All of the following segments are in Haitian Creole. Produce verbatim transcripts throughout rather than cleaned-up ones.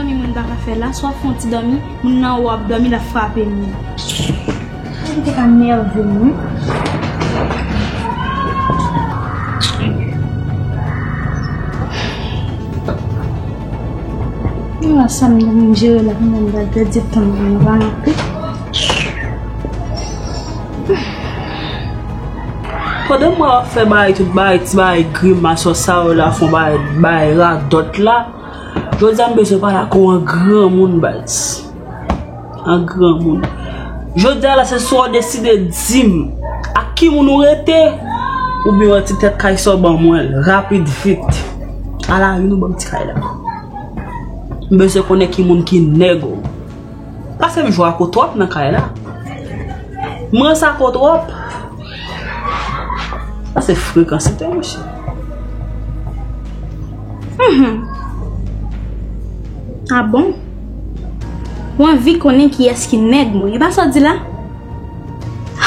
Dòmi moun pa ka fè la, swa fè yon ti dòmi, moun nan wè w ap dòmi, l ap frape m. Sa ki te ka nève m, wi. Ala sa m gen pou m jere la, kounya m pral pèdi tan m nan pa anpe. Pandan m wè w ap fè bagay, tout bagay, ti bagay grimas sa yo la, fè yon bagay, bagay radòt la, jodi a m bezwen pale ak ou an granmoun, baz. An granmoun. Jodi a la, se swa w deside di m ak ki moun ou rete, oubyen w ti tèt kay sa w ban mwen l, rapid, vit. Ala youn ou ban m ti kay la. M bezwen konnen ki moun ki nèg ou. Paske m jwe ak ou twòp nan kay la. M ranse ak ou twòp. Sa se frekansite, monchè. Mhm. Ah bon? Ou anvi konnen kiyès ki nèg mwen. E pa sa w di la?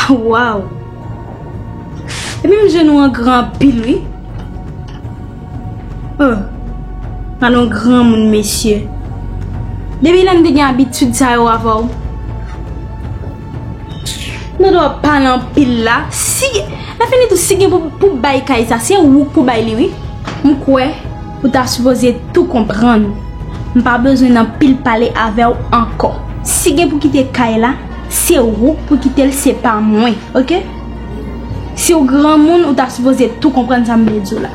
Waw! Epi m jwenn ou an gran anpil, wi. Oh, gade yon granmoun, mesye. Depi lè m te gen abitid sa yo avè w. Nou dwe pale anpil la. Si, lè fini tou, si gen pou, pou bay kay sa, se ou k pou bay li, wi. M kwè ou ta sipoze tou konprann. M pa bezwen anpil pale avè w ankò. Si gen pou kite kay la, se ou k pou kite l, se pa mwen, oke? Si w granmoun, ou ta sipoze tou konprann sa m vle di w la.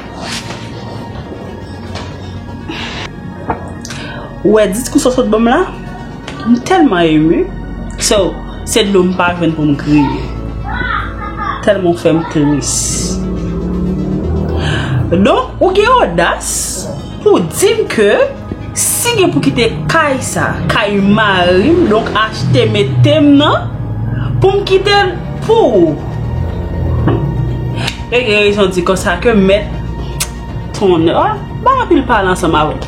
Ou wè diskou sa w sot ban m la? M tèlman eme. So, se dlo m pa jwenn pou m kriye. Tèlman w fè m tris. Donk, ou gen odas pou di m ke si gen pou kite kay sa, kay mari m, donk achte mete m nan, pou m kite l pou ou. E gen rezon di konsa ke mèt Tonnè, ah, bay anpil pale ansanm avè m.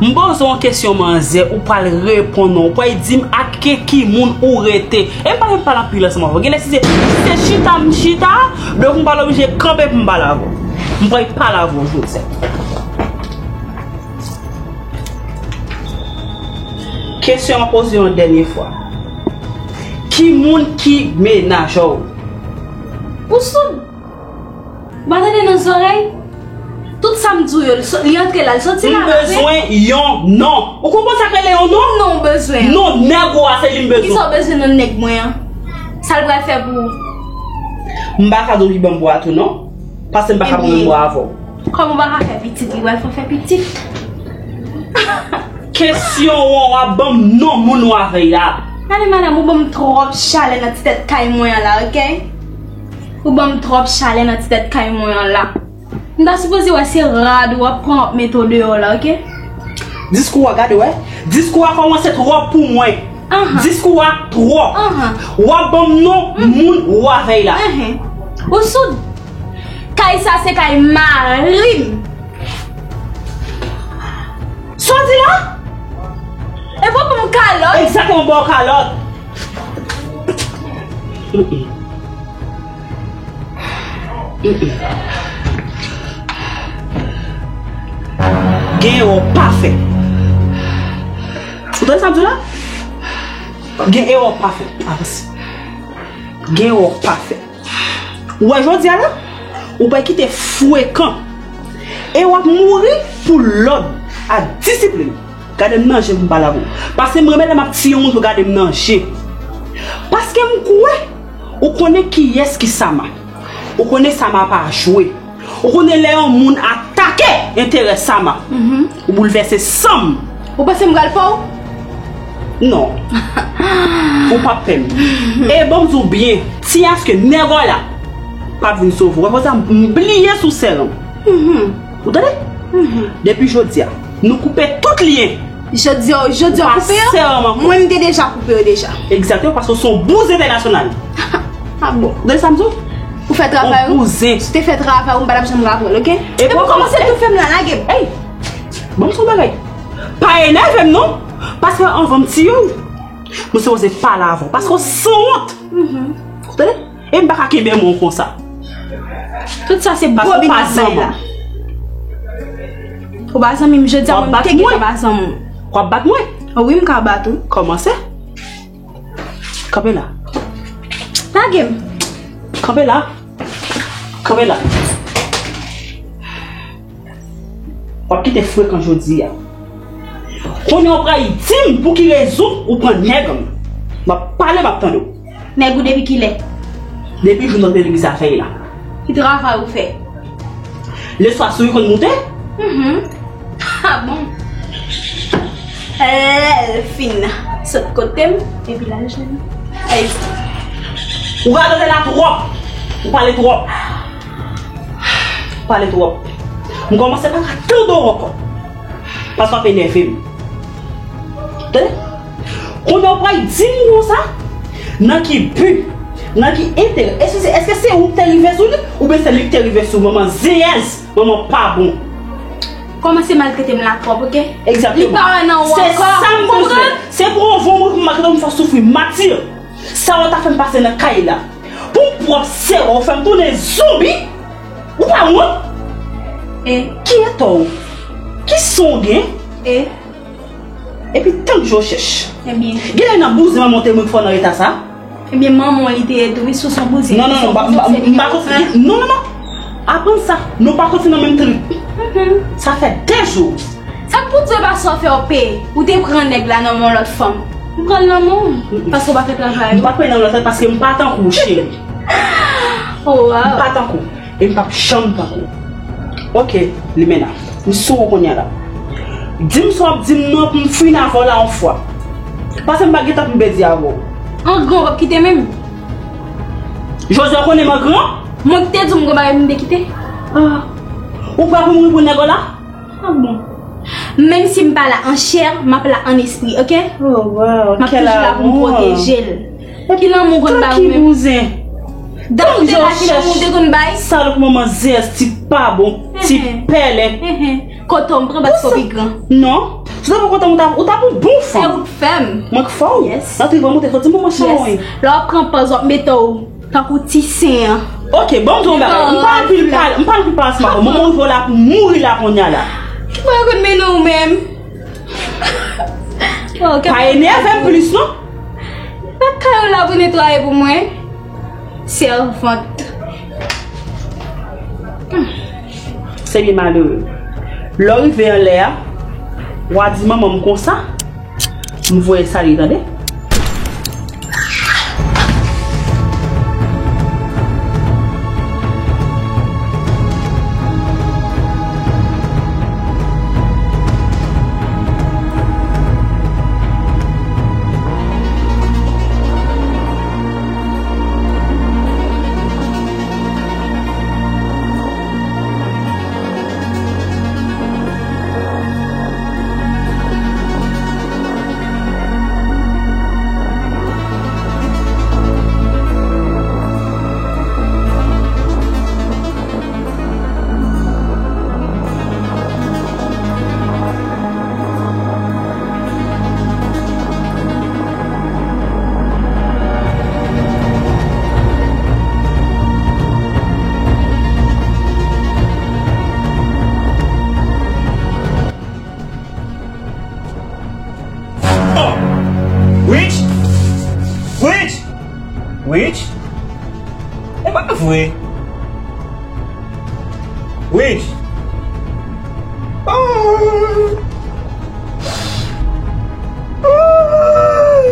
M poze w yon kesyon, manzè, ou pral reponn mwen. Ou pral di m ak ki moun ou rete. E m pa vle pale anpil ansanm avè w. Genlè si se, si se chita m chita, donk m pral oblije kanpe pou m pale avè w. M pral pale avè w jodi a. Kesyon an poze yon dènye fwa. Ki moun ki menajè w? Ou soud? Ou pa tande nan zòrèy? Tout sa m di w yo, li so-, li antre la, li soti la, l apre. M bezwen yon non. Ou konprann sa k rele yon non? Non, ou bezwen. Non nèg ou a, se li m bezwen. Kisa w bezwen nan nèg mwen an? Sa l pral fè pou ou? M pa ka di w li ban m bwa tou non. Paske m pa ka pran menm bwa avè w. Ebyen, kòm ou pa ka fè pitit, li pral fè w fè pitit. Kesyon w an, w ap ban m non moun ou avè l la. Gade madanm, ou ban m twòp chalè nan ti tèt kay mwen an la, oke? Ou ban m twòp chalè nan ti tèt kay mwen an la. M ta sipoze wè se rad w ap pran w ap mete w deyò la, oke? Diskou a, gade wè. Diskou a kòmanse twòp pou mwen. Anhan. Diskou a twòp. Anhan. W ap ban m non moun ou avè l la. Enhen. Ou soud? Kay sa se kay mari m. Sa w di la? E pou pou m kalòt? Egzakteman, ba w kalòt. Mm-mm. Mm-mm. Gen erè w pa fè. Ou tande sa m di w la? Gen erè w pa fè. Avanse. Gen erè w pa fè. Ou wè jodi a la, ou pa kite frekan. E w ap mouri pou lòd ak disiplin. Gade m nan je pou m pale avè w. Paske m renmen lè m ap tiye yon moun pou gade m nan je. Paske m kwè ou konnen kiyès ki Sama. Ou konnen Sama pa jwe. Ou konnen lè yon moun atake enterè Sama, ou boulvèse san m. Ou panse m pral pè w? Non. Ou p ap pè m. E ban m di w byen, si aske nèg w la p ap vin sove w, wè konsa m bliye sou sè l. Ou tande? Depi jodi a, nou koupe tout lyen. Jodi a, jodi a w koupe yo? Mwen, m te deja koupe yo deja. Egzakteman, paske w se yon bouzen entènasyonal. Ah bon? Ou tande sa m di w? Ou fè travay ou? Yon bouzen. Si w te fè travay ou, m pa t ap janm rapwè l, oke? Epi w kòmanse tou fè m la, lage m. Ey! Ban m di w yon bagay. Pa enève m non. Paske anvan m tiye w, mwen sipoze pale avè w. Paske w sanwont. Ou tande? E m pa ka kenbe men w konsa. Tout sa se bobinaj bay la. Ou pa zanmi m, jodi a mwen m te gentan pa zanmi w. W ap bat mwen? Wi, m ka bat ou. Kòmanse. Kanpe la. Lage m. Kanpe la. Kanpe la. W ap kite frekan jodi a. Kounye a w pral di m pou ki rezon ou pran nèg m. M ap pale, m ap tande w. Nèg ou depi kilè? Depi jou nou te legliz a fèy la. Ki travay ou fè? Leswa sou li konn moute? Mhm. Ah bon? Lè l fin sot kote m, epi l al jwenn. Ey. Ou radote la twòp. Ou pale twòp. Ou pale twòp. M kòmanse pa ka tande w ankò. Paske w ap enève m. Tande? Kounye a w pral di m konsa, nan ki bi, nan ki enterè? Èske se, èske se ou ki te rive sou li, oubyen se li ki te rive sou manman zeyèz, manman pa bon? Kòmanse maltrete m la twòp, oke? Egzakteman. Li pa wè nan ou ankò. Se sa m bezwen. Se pou yon von mwen pou maltrete m fè w soufri. Mati. Sa w ta fè m pase nan kay la. Pou m pwòp sè w, ou fè m tounen zonbi. Ou pa wont? E? Ki eta w? Ki san w gen? E? Epi tank je w chèch. Ebyen. Genlè nan bouzen manman w te mwen k fè w nan eta sa. Ebyen, manman w li te ye tou, wi, sou son bouzen. Non, non, non, m pa, m pa, m pa konfye. Non, non, non. Aprann sa, nou pa konfye nan menm trip. Mhm. Sa fè de jou. Sa k pou di w pa sa w fè w peye? Ou te pran nèg la nan men yon lòt fanm. Ou pran l nan men w. Paske w pa fè travay ou. M pa pran nan lòt fanm paske m pa tankou w, cheri. Oh, wow. M pa tankou w. E m p ap janm tankou w. Oke, Limena, m sou ou kounye a la. Di m sa w ap di m nan pou m fin avè w la yon fwa. Paske m pa gen tan pou m pèdi avè w. An gran w p ap kite menm. Jozye konnen m an gran? Mwen ki te di w m gon bagay pou m te kite. Ah. Ou prè pou mouri pou nèg w la? Ah bon. Menm si m pa la an chè, m ap la an espri, oke? Oh, wow, m ap toujou la pou m pwoteje l. Ki lanmou w konn bay ou menm? Bouzen. Tank je w chèch. Salòp manman zèz ti pa bon, ti pèlen. Kote w m pran paske w pi gran. Non. Si w ta pran kote m, ou ta, ou ta pou bon fanm. Se ou k fè m. Mwen k fè w? Yes. Nan trivan moute, soti manman chan wi. Lè w ap pran pòz, w ap mete w tankou ti sen an. Oke, bon, m di w yon bagay. M pa anpil pale, m pa anpil pale ansanm avè w. Manman w rive w la pou mouri la kounye a la. Ki bagay konn mennen w menm? Pa enève m plis non. Lakay ou la pou netwaye pou mwen. Sèvant. Se byen malere. Lè w rive anlè a, w a di manman m konsa. M voye salye, tande. Witch! Witch! Witch? E pa vre. Witch! Oh! Oh!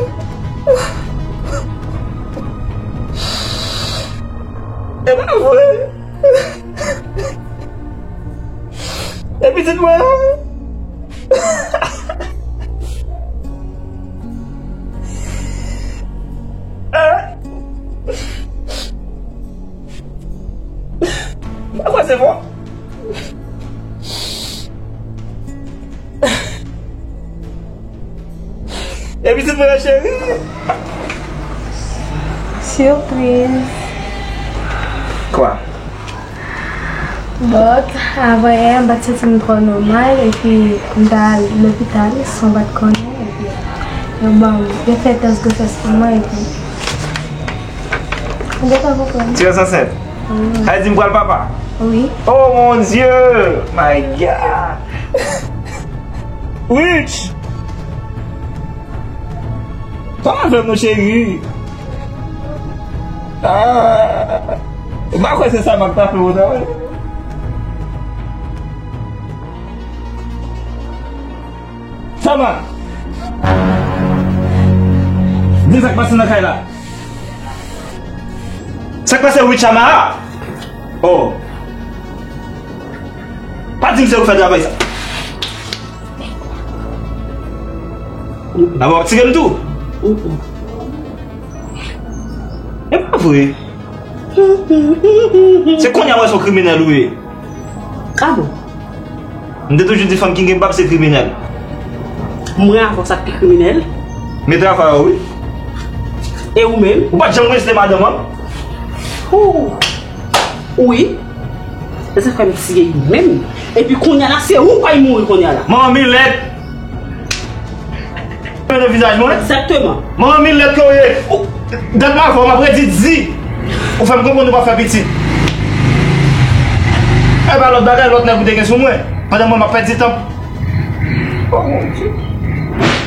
E pa vre. E pitit mwen an. Ah. Mwen kwè se vòlè. E pitit mwen an cheri. Sipriz. Kwa? Donk, avanyè, m pa t santi m twò nòmal, epi m t al lopital, san m pa t konnen, epi yo ban m, yo fè tès gwosès pou mwen, epi m gentan konprann. Ti rès ansent? Wi. Sa vle di m pral papa? Wi. Oh mon Dieu! My God! Witch! Kòman fè m non, cheri? Ah, ou pa kwè se sa m ap tape w nan, wi? Chama! Di sa k pase nan kay la. Sa k pase, wi, Chama? Oh. Pa di m se ou k fè travay sa. Nan w ap tire m tou. E pa vre. Se kounye a mwen se yon kriminèl ou ye. A bon? M te toujou di fanm ki gen bab se kriminèl. Mwen avè w sa k pi kriminèl. Men travay ou wi. E ou menm? Ou pa t janm rejte madanm an? Ou. Wi. E sa fè m tiye li menm. Epi kounye a la, se ou k pral mouri kounye a la. Manman Milèt! Nan vizaj mwen? Egzakteman. Manman Milèt ke w ye! Ou, dat m avè w, m ap redi di! Ou fè m konprann ou p ap fè pitit. E pa lòt bagay, lòt nèg ou te gen sou mwen. Pandan mwen m ap pèdi tan. Oh mon Dieu.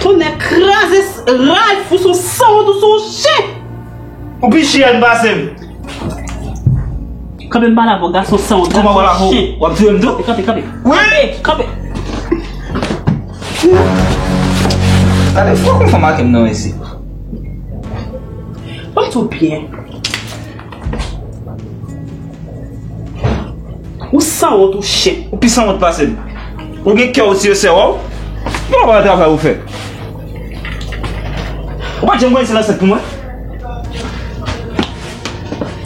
Tonnè kraze s-, Ralph, ou se yon sanwont, ou se yon chen! Ou pi chen pase m. Kanpe m pale avè w, gason sanwont, gason chen. Kòman w ap tire m tou? Kanpe, kanpe. Wi! Kanpe, kanpe. Gade, fò konn fè make m nan isi. Ban m di w byen. Ou sanwont, ou chen. Ou pi sanwont pase m. Ou gen kè osi yo sè w. Ou pa wè travay ou fè. Ou pa t janm konn se lansèt pou mwen.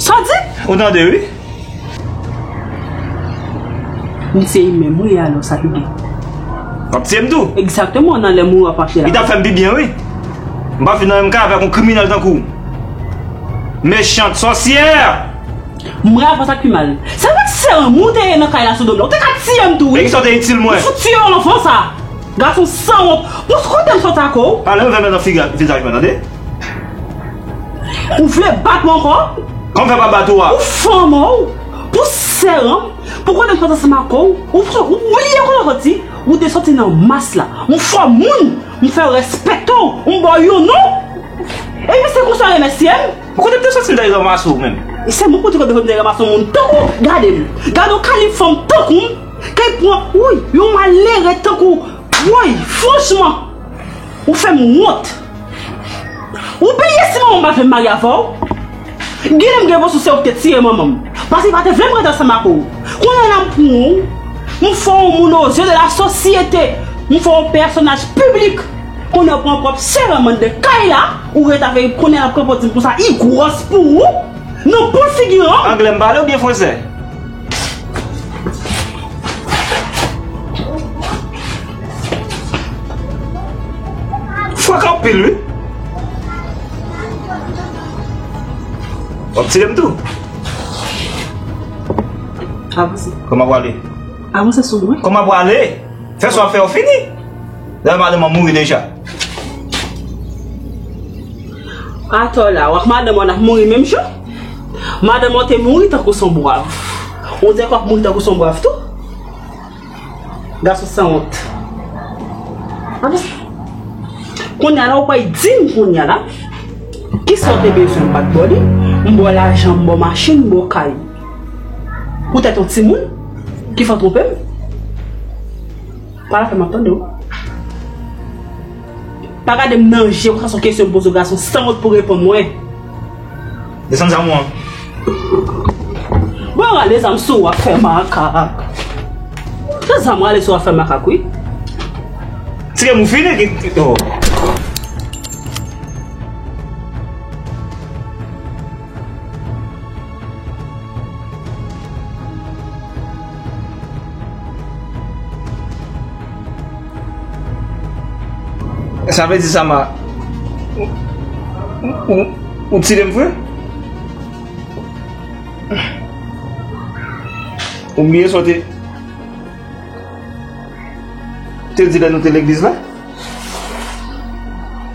Sa w di? Ou tande, wi. M tiye li menm, wi, alò sa ki gen? W ap tiye m tou? Egzakteman, nan lè mouri w ap mache la. Li t ap fè m pi byen, wi. M pa fin nan menm kay avèk yon kriminèl tankou w. Mechant, sòsyè! Mwen avè w sa k pi mal. Se pa t sè an mwen ou te ye nan kay la sou do m la. Ou te ka tiye m tou, wi. E kisa w te itil mwen? Ou fout tiye w anvan sa. Gason sanwont. Pou kote m sot ak ou? Pa leve men nan figi, vizaj mwen, tande? Ou vle bat mwen ankò? Kòman fè pa bat ou a? Ou fanm ou? Pou sè an? Pou kote m sot ansanm ak ou? Ou, ou bliye kote w soti? Ou te soti nan mas la. M fò moun. M fè w respekte w. M ba w yon non. Epi se konsa w remèsye m? Ou kote m te soti m t al ranmase w menm? E se mwen pou di kote m te ranmase yon moun tankou w. Gade m. Gade yon kalib fanm tankou m. Kay pran, woy, yon malere tankou w. Woy, franchman. Ou fè m wont. Ou bliye si manman m pa vle m marye avè w? Gen lè m gen enpresyon se ou ki te tire manman m. Paske li pa te vle m rete ansanm ak ou. Kounye a la m pran w. M fè w yon moun aux yeux de la société. M fè w yon pèsonaj piblik. Kounye a w pran pwòp sè an m anndan kay la. Ou rete avè l kounye a l ap kanpe w di m konsa li gwòs pou ou. Nan po figi an. Anglè m pale oubyen fransè? Fòk anpil, wi. W ap tire m tou. Avanse. Kòman w ap prale? Avanse sou mwen. Kòman w ap prale? Fè sa w ap fè yo fini. Dayè madanm an mouri deja. Atò la, w ak madanm an ap mouri menm jan? Madanm an te mouri tankou s on bwav. Ou te kwè w ap mouri tankou s on bwav tou? Gason sanwont. Kounye a la, ou pral di m kounye a la, kisa w te bezwen m pa t ba w li? M ba w lajan, m ba w machin, m ba w kay. Poutèt yon timoun ki fè w twonpe m? Pale avè m, m ap tande w. Pa gade m nan je, konsa se yon kesyon m poze w, gason sanwont pou reponn mwen. Desann zam ou an. Bon, rale zam sou w ap fè makak. Se zam rale sou w ap fè makak, wi. Tire m ou fini, ki, ki, oh. Sa vle di sa ma. Ou, ou, ou tire m vre? Ou bliye sa w te, te di lè nou te legliz la?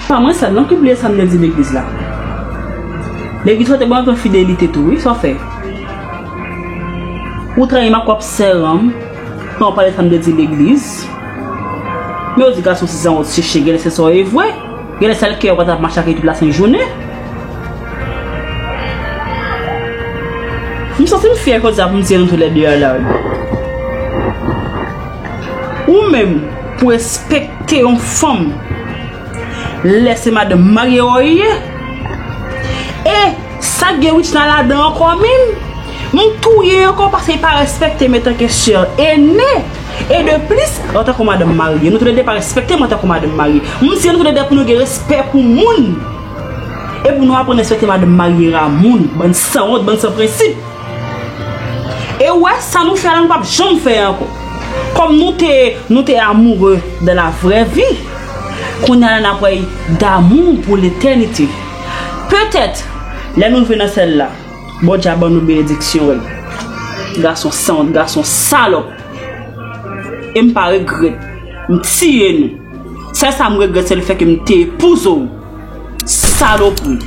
Pa mwen sèl non ki bliye sa m te di legliz la. Legliz la te ban anpil fidelite tou, wi, sa w fè? Ou trayi m ak pwòp sè an m, pandan w pale sa m te di legliz. Men yo di gason se zanwot, se chen, genlè se sa w ye vre. Genlè sèl kè yo pa t ap mache ak li tout la sent jounen. M santi m fyè koze ap m di nou toulède a la wi. Ou menm, pou respekte yon fanm, lè se madanm marye w ye. E sa gen Wichna ladan ankò menm. M touye ankò paske li pa respekte m antanke sè ene. E de plis, antanke madanm marye. Nou toulède pa respekte m antanke madanm marye. M di nou toulède pou nou gen respè pou moun. E pou nou aprann respekte madanm marye a moun. Bann sanwont, bann san prensip. E ou wè, sa nou fè la, nou p ap janm fè ankò. Kòm nou te, nou te amoureux dans la vraie vie, kounye a la n ap wè d'amour pour l'éternité. Petèt, lè nou rive nan syèl la, Bondye a ban nou benediksyon, wi. Gason sanwont, gason salòp. E m pa regrèt. M tiye nou. Sèl sa m regrèt, se lefètke m te epouze w. Salopri.